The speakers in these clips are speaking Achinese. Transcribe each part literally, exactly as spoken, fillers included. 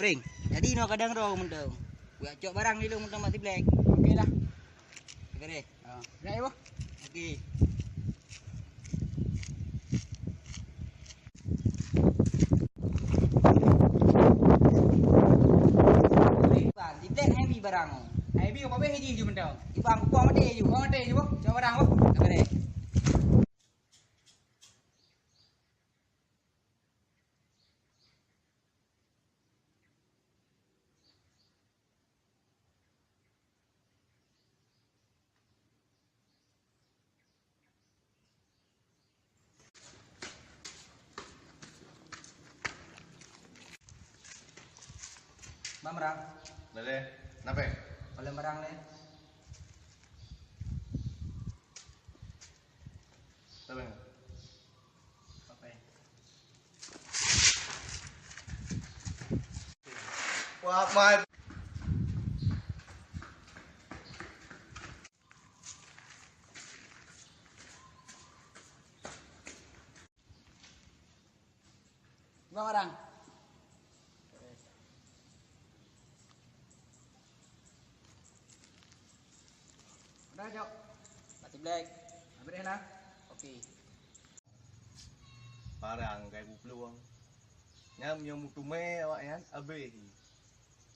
Pring. Jadi nyoe kadang droe mantong. Buat cok barang di lôn mantong mak si Black. Oke lah. Oke deh. Ha. Dah ya, boh. Oke. Bang, si Black hai bi barang. Hai bi apa beh ji ju mantong. Ibang kuah mati ju. Kuah mati ju, boh. Cok barang, boh. Oke deh. Bang Merang. Boleh. Kenapa? Boleh Merang ni. Kenapa? Apa? Wah, Mat. Dua orang. Udah, Cok. Mati Black. Habis dah. Oke. Barang kai bu peluang. Nyan nyang meuteumé awaknyan abéh.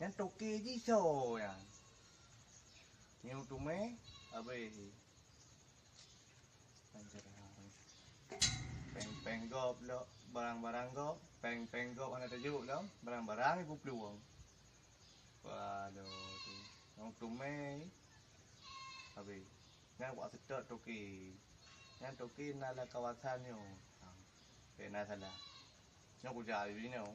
Nyan toke jih soe nyan. Nyang meuteumé abéh. Péng-péng gob lom, barang-barang gob, péng-péng gob hana tajok lom, barang-barang ibu peuluwong. Waduh tu. Nyang teumé. Habis. Nyan wak seutôt toke. Nyan toke na lam kawasan nyoe. Pék na salah. Nyoe kujak abéh nyoe.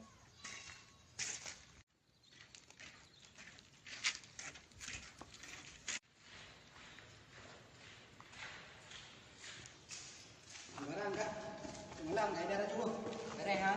Barang dah. Tenggelam, dah ada dah cukup. Beres, ha?